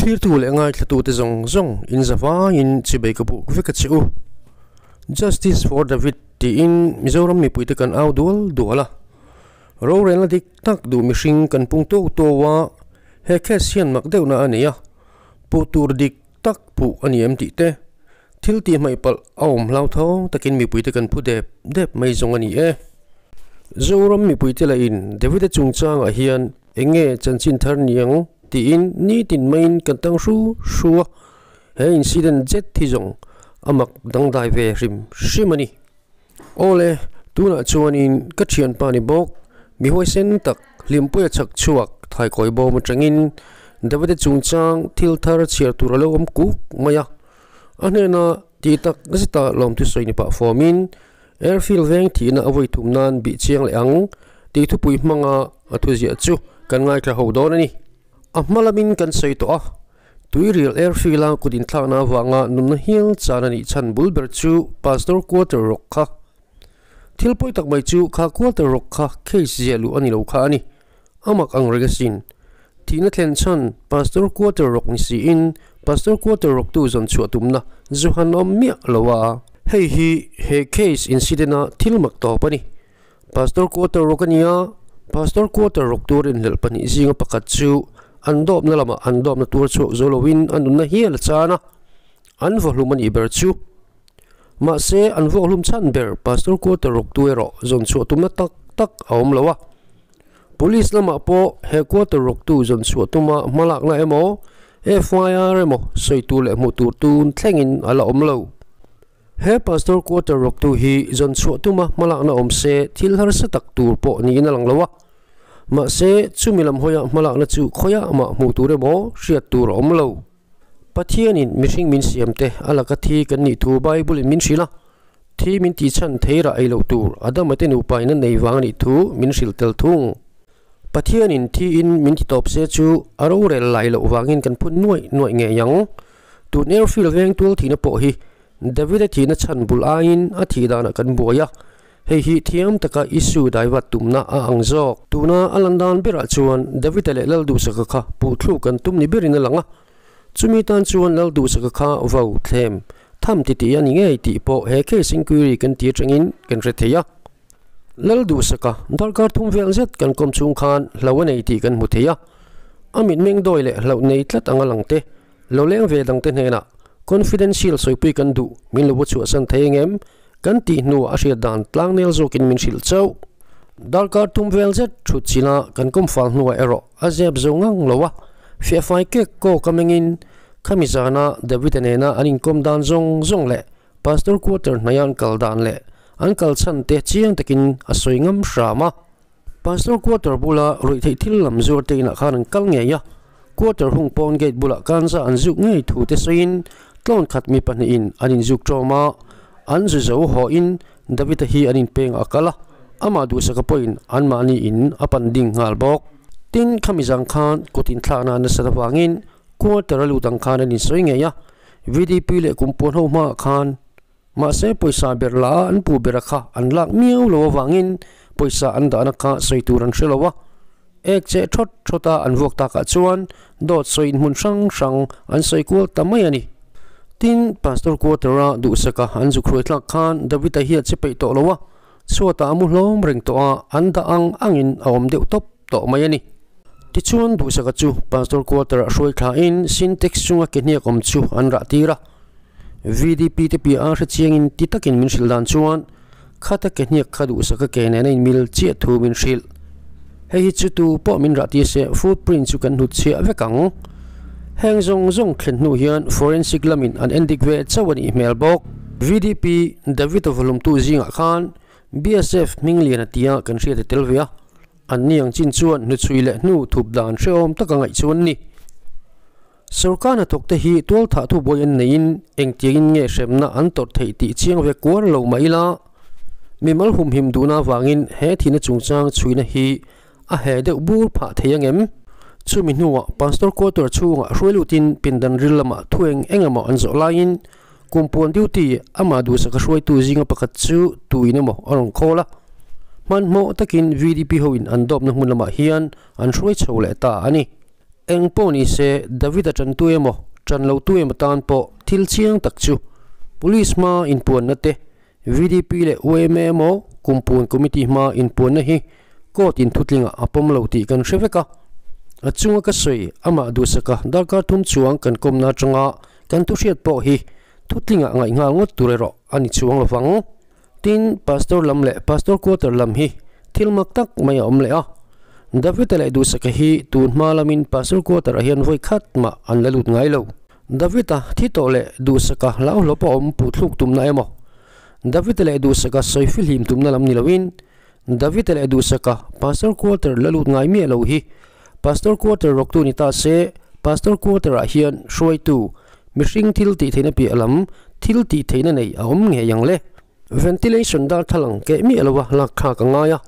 Thlirtu leh ngaithlatute zawng zawng in zavaiin chibei ka buk vek a che u. Justice for David tiin Mizoram mipuite kan au dual dual a. Rorelna dik tak duh mihring kan pung tawk tawk a, he case hian mak deuhna a nei a, puh tur dik tak puh a ni em tih te, thil tih hmaih palh a awm hlauthawng takin mipuite kan phu dep dep mai zawng a ni e. Zoram mipuite lahin David-a chungchangah hian Eng nge chanchin thar niang tiin nitin maiin kan tang hru hru a, he incident zet hi zawng a mak dangdai ve hrim hrim a ni. Awle, tunah chuanin ka thianpa ni bawk, mi huaisen tak Hlimpuia chhak chhuak thaikawi bawm atangin Davide chungchang thil thar chhiar tur a lo awm kuk mai a, a hnena tih tak zeta lawmthu sawi ni pah fawmin Airfield veng thihna a vawi thum nan bih chiang leh ang tih thupui hmanga a thuziah chu kan ngaithla ho dawn a ni. A hma lamin kan sawi tawh a, Tuirial Airfield-a kut inthlakna avanga nunna hial chan a nih chhan bul ber chu Pastor Quarter rawk kha. Thil pawi tak mai chu kha Quarter rawk kha case ziah luh a ni lo kha a ni. A mak ang reng asin. Thihna thlen chhan Pastor Quarter rawk ni siin Pastor Quarter rawktu zawn chhuah tumna zu han awm miah lo a. Hei hi he case incident-a thil mak tawp a ni. Pastor Quarter rawk a ni a, Pastor Quarter rawk tur inhlelh pahnih zinga pakhat chu an dawpna lamah an dawpna tur chhuak zo loin a nunna hial a chan a, an vawhlum a nih ber chu. Mahse, an vawhlum chhan ber Pastor Quarter rawktu erawh zawn chhuah tumna tak tak a awm lo a. Police lamah pawh he quarter rawktu zawn chhuah tuma hmalakna emaw, FIR emaw sawi tur leh hmuh tur tun thlengin a la awm lo. He pastor quarter rawktu hi zawn chhuah tuma hmalakna awm se thil harsa tak tur pawh niin a lang lo a. Mahse, chumi lam hawia hmalakna chu khawiah mah hmuh tur emaw hriat tur a awm lo. Pathianin mihring min siam te a laka thi kan nih thu Bible in min hrilh a, thi min tih chhan thei rah ei loh tur Adama te nupa in a nei vang a nih thu min hrilh tel thung. Pathianin thi in min ti tawp se chu a rorel lai loh vangin kan phun nuaih nuaih ngei ang. Tun airfield veng tual thihna pawh hi David-a thihna chhan bul aiin a thih danah kan buai a, hei hi thiam taka issue daivat tumna a ang zawk. Tuna a lan dan berah chuan David-a leh Lalduhsaka kha puhthluk kan tum ni berin a lang a, chumi tan chuan Lalduhsaka kha vau thlem tham ti tih a ni ngei tih pawh he case inquiry kan ti atangin kan hre thei a. Lalduhsaka darkar thum vel zet kan kawm chhung khan hlo a nei tih kan hmu thei a, a mitmeng dawi leh hlauh nei tlat anga lang te Lo leng ve dangte hnenah confidential sawipui kan duh min lo va chhuahsan thei engem kan tih hnuah a hriat dan tlangnel zawkin min hrilh chauh. Darkar tum vel zet thut china kan kawmfal hnuah erawh a zep zo ngang lo a, fiahfai kek kawk a mengin khami zana David-a nena an inkawm dan zawng zawng leh Pastor quarter hnaia an kal dan leh an kal chhan te chiang takin a sawi ngam hram a. Pastor quarter bula ruihtheih thil lam zuar te inah khan an kal ngei a, quarter hung pawn gate bulah kanza an zuk ngei thu te sawiin tlawn khat mi pahnihin an inzuk ṭawm a, an zu zo hawhin David-a hi an inpeng a kal a, amah duhsaka pawhin anmahni in a pan ding nghal bawk. Tin, khami zang khan kut inthlakna nasat avangin quarter a lut ang khan an insawi ngei a, VDP leh kum puan ho hmaah khan Mahse pawisa ber la a an pu bera kha an lak miau lo avangin pawisa an dahna kha sawi tur an hre lo a, ek cheh thawt thawt a an vuak takah chuan dawt sawiin hmun hrang hrang an sawi kual ta mai a ni. Tin, Pastor Quarter-a duhsaka an zuk hruai tlak khan David-a hi a che peih tawh lo a, chhuatah a mu hlawm reng tawh a, an dah ang angin a awm deuh tawp tawh mai a ni. Tichuan duhsaka chu Pastor Quarter-ah hruai thlain Sintex chunga ke hniak awm chu an rah tir a, VDP te piah a hre chiangin ti takin min hrilh dan chuan khata ke hniak kha duhsaka ke nena inmil chiah thu min hrilh. Hei hi chu tu pawh min rah tir se footprint chu kan hnutchhiah vek ang. Heng zawng zawng thlen hnu hian forensic lamin an endik ve chauh a nih hmel bawk. VDP David-a vawhlumtu zingah khan BSF hminglian a tia kan hriat a tel ve a, an ni ang chin chuan hnuchhui leh hnu thup dan hrehawm taka ngaih chu an ni. Sorkar hnathawkte hi tualthah thubuai an neiin engtiangin nge hremna an tawrh theih tih chiang ve kuar lo mah ila, mimal humhim duhna avangin he thihna chungchang chhuina hi a he deuh bur phah thei ang em? Chumi hnuah Pastor quarter chhungah hruai lutin pindan ril lamah thu eng eng emaw an zawh laiin kumpuan duty amah duhsaka hruaitu zinga pakhat chu tuin emaw a rawn khawl a, hmanhmawh takin VDP hoin an dawpna hmun lamah hian an hruai chho leh ta a ni. Eng pawh ni se, David-a ṭantu emaw, ṭan lotu emaw tan pawh thil chiang tak chu Police hma inpuanna te, VDP leh yma emaw Kumpun Committee hma inpuanna hi Court in thutlingah a pawm lo tih kan hre vek a. A chunga ka sawi amah duhsaka darkar thum chuang kan kawmna atanga kan thuhriat pawh hi thutlingah ngaih nghal ngawt tur erawh a ni chuang lo vang. Tin, Pastor lam leh Pastor Quarter lam hi thil mak tak mai a awm leh a. David-a leh Duhsaka hi tun hma lamin Pastor Quarter-ah hian vawi khat mah an la lut ngai lo. David-a thi tawh leh Duhsaka hlauhlawp a awm puhthluk tumna emaw, David-a leh Duhsaka sawi fihlim tumna lam ni loin, David-a leh Duhsaka Pastor Quarter la lut ngai miah lo hi Pastor Quarter rawktu ni ta se, Pastor Quarter-ah hian hruaitu, mihring thil tih theihna piah lam thil tih theihna nei a awm ngei ang le. Ventilation darthlalang keh miah loa lak thlak a ngai a,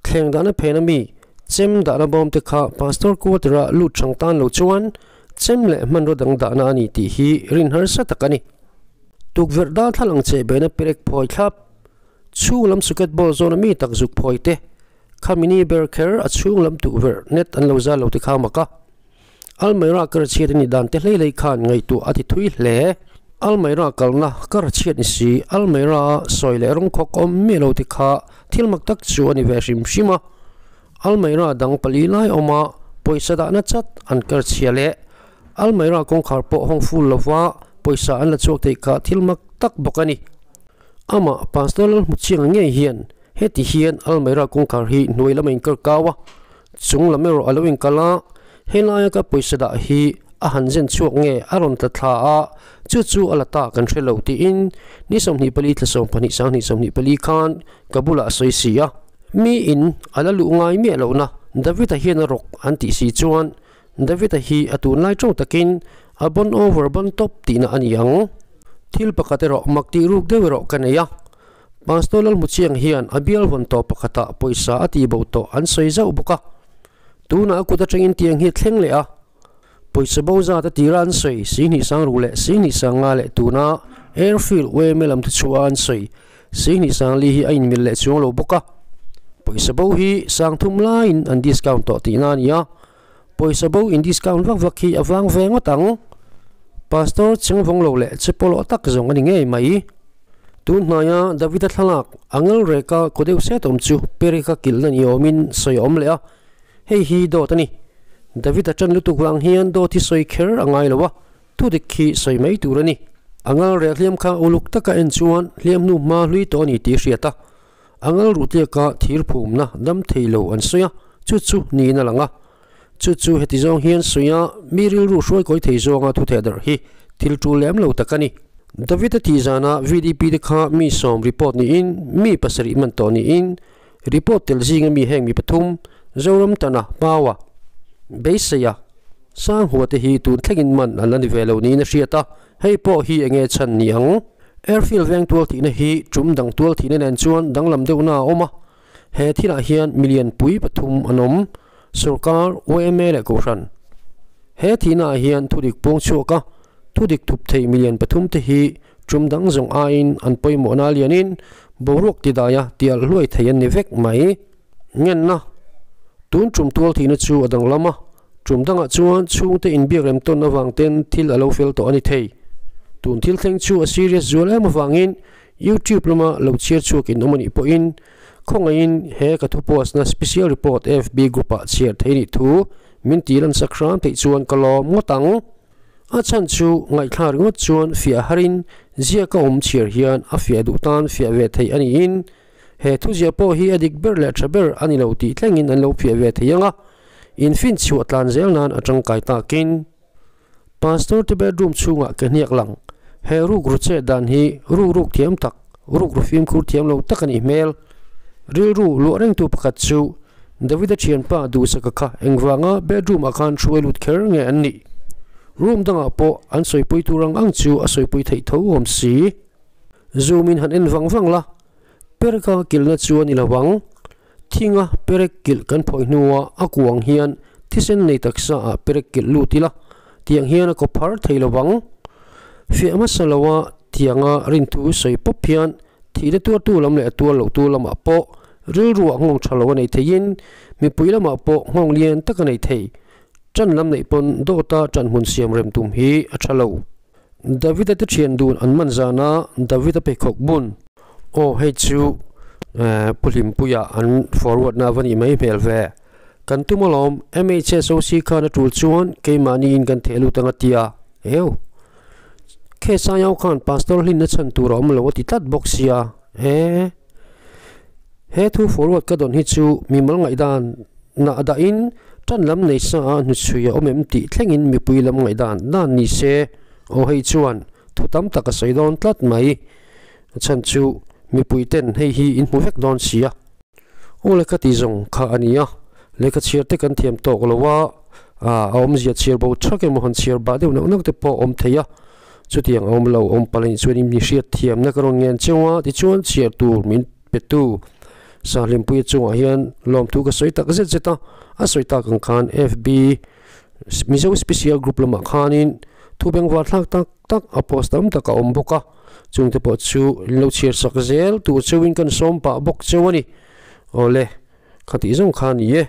thleng dahna phena mi chem dahna bawm te kha Pastor Quarter-a lut hrang tan lo chuan chem leh hmanraw dang dahna a ni tih hi rin harsa tak a ni. Tukverh darthlalang cheh behna perek phawi thlap, chhung lam socket ball zawna mi tak zuk phawi te, Khami ni ber kher a chhung lam tukverh net an lo zal lo ti kha mak a. Almaira kar chhiat a nih dan te hlei hlei khan ngaihtuah a ti thui hle. Almaira kalna kar chhiat ni si, Almaira a sawi leh rawng khawk awm miah lo ti kha thil mak tak chu a ni ve hrim hrim a. Almaira dang pali lai awm a pawisa dahna chat an kar chhia leh Almaira kawngkhar pawh hawng ful lova pawisa an la chhuak theih kha thil mak tak bawk a ni. Amah Pastor Lalhmuchianga ngei hian Heti hian Almaira kawngkhar hi hnuai lama inkar kau a, chung lam erawh a lo inkal a, helaia ka pawisa dah hi a han zen chhuak nge a rawn tla thla a, chu chu a la ta kan hre lo tiin ni 24 thla 12 sanghnih 24 khan ka bulah a sawi si a. Mi in a la luh ngai miah lohna David-a hian a rawk an tih si chuan David-a hi a tunlai tawng takin a bon over bon top tihna a ni ang. Thil pakhat erawh mak tih ruk deuh erawh ka nei a. Pastor Lalhmuchiang hian a bial vawn tawh pakhatah pawisa a tih bo tawh an sawi zauh bawk a. Tunah a kut atangin tiang hi a thleng leh a. Pawisa bo zat a tira an sawi Sihnih Sangru leh Sihnih Sanga leh tuna Airfield yma lam te chhuah an sawi Sihnih Sangli hi a inmil leh chuang lo bawk a. Pawisa bo hi sangthum laiin an discount tawh tihna a ni a. Pawisa bo in discount vak vak hi a vang ve ngawt ang. Pastor chingvawng lo leh che pawlawh tak zawng a ni ngei mai. Tun hnaia Davida thlalak angal reka kaw deuh set awm chu pereka kilhna ni awmin sawi a awm leh a, hei hi dawt a ni. Davida ṭan lutuk vang hian dawt hi sawi kher a ngai lo a, thudik khi sawi mai tur a ni. Angal reh hliam kha uluk taka en chuan hliam hnu hma hlui tawh a ni tih a hriat a, Angal ruhtiaka thir phumna dam thei lo an sawi a, chu chu niin a lang a. Chu chu heti zawng hian sawi a, mi rilru hruaikawi thei zawnga thu theh darh hi thil tul lem lo tak a ni. David-a tih zana VDP te kha mi sawm report niin mi pasarih man tawh niin report tel zinga mi heng mi pathum, Zoram Tana, Paua, Beiseia, Sanghua te hi tun thlengin man an la ni ve lo niin a hriat a, hei pawh hi enge chhan ni ang? Airfield veng tual thihna hi tum dang tual thihna nen chuan danglam deuhna a awm a, he thilah hian milian pui pathum an awm, sorkar, yma leh kohhran. He thihna ah hian thudik puang chhuak a, thudik thup thei milian pathum te hi tum dang zawng aiin an pawimawhna lianin boruak tidaia tialh hluai thei an ni vek mai. Ngenna, Tun tum tual thihna chu a danglam a, Tum dangah chuan chhungte inbiak rem tawn avang ten thil a lo fel tawh a ni thei. Tun thil thleng chu a serious zual em avangin YouTube lama lo chhiar chhuak in awm a nih pawhin khawngaihin he ka thu post na special report FB group ah chhiar thei nih thu min ti lan sak hram theih chuan ka lawm ngawt ang. A chhan chu ngaihthlak ringawt chuan fiah harin ziaka awm chhiar hian a fiah duh tan fiah ve theih a niin he thuziah pawh hi a dik ber leh tha ber a ni lo tih thlengin an lo fiah ve thei ang a. Infin chhuah tlan zel nan a tangkai takin Pastor te bedroom chhungah ke hniak lang. He rukru chet dan hi rukruk thiam tak, rukru fimkhur thiam lo tak a nih hmel. Rilru luah rengtu pakhat chu Davida thianpa Duhsaka kha engvanga bedroom ah khan hruai lut kher nge an nih? Room dangah pawh an sawipui tur ang ang chu a sawipui theih tho awm si. Zoom in han en vang vang la, perka kilhna chu a ni lo ang. Thinga perek kilh kan phawi hnuah a kuang hian thisen nei taksa ah perek kilh lut ila, tiang hian a kaw phar thei lo vang. Fiah hmasa loa tianga rinthu sawi pawp hian thihna tuartu lam leh a tuar lohtu lamah pawh rilruah nghawng tha lo a nei theiin mipui lamah pawh nghawng lian tak a nei thei. Ṭan lam neih pawn dawta ṭan hmun siam rem tum hi a ṭha lo. David-a te ṭhian dun an man zana David-a pheikhawk bun. Aw hei chu Pu Hlimpuia an forward na va nih mai hmel ve. Kan tum alawm MHSOC khan a tul chuan keimahniin kan theh lut ang a tia. Eu. Khesaiau khan Pastor hlinna chhan tur a awm lo a ti tlat bawk sia. E. He thu forward ka dawn hi chu mimal ngaihdan nah dahin tan lam nei sa a hnuchhui a awm em tih thlengin mipui lam ngaihdan dan ni se aw hei chuan thu tam tak a sawi dawn tlat mai. A chhan chu mipui ten hei hi in hmu vek dawn si a. Aw lehkha tih zawng kha a ni a, lehkha chhiar te kan thiam tawk lo a, a awmzia chhiar bo thak emaw han chhiar bah deuh neuh neuh te pawh a awm thei a. Chutiang a awm lo, awm palh anih chuan in hriat thiamna ka rawn ngen cheu a, tichuan chhiar tur min petu Sahlimpuia chungah hian lawmthu ka sawi tak zet zet a, a sawi tak ang khan FB Mizo Special Group lamah khanin thu bengvar thlak tak tak a post tam tak a awm bawk a, chungte pawh chu in lo chhiar sak zel tur cheuhin kan sawm pah bawk cheu a ni. Awle, khatih zawng kha a ni e.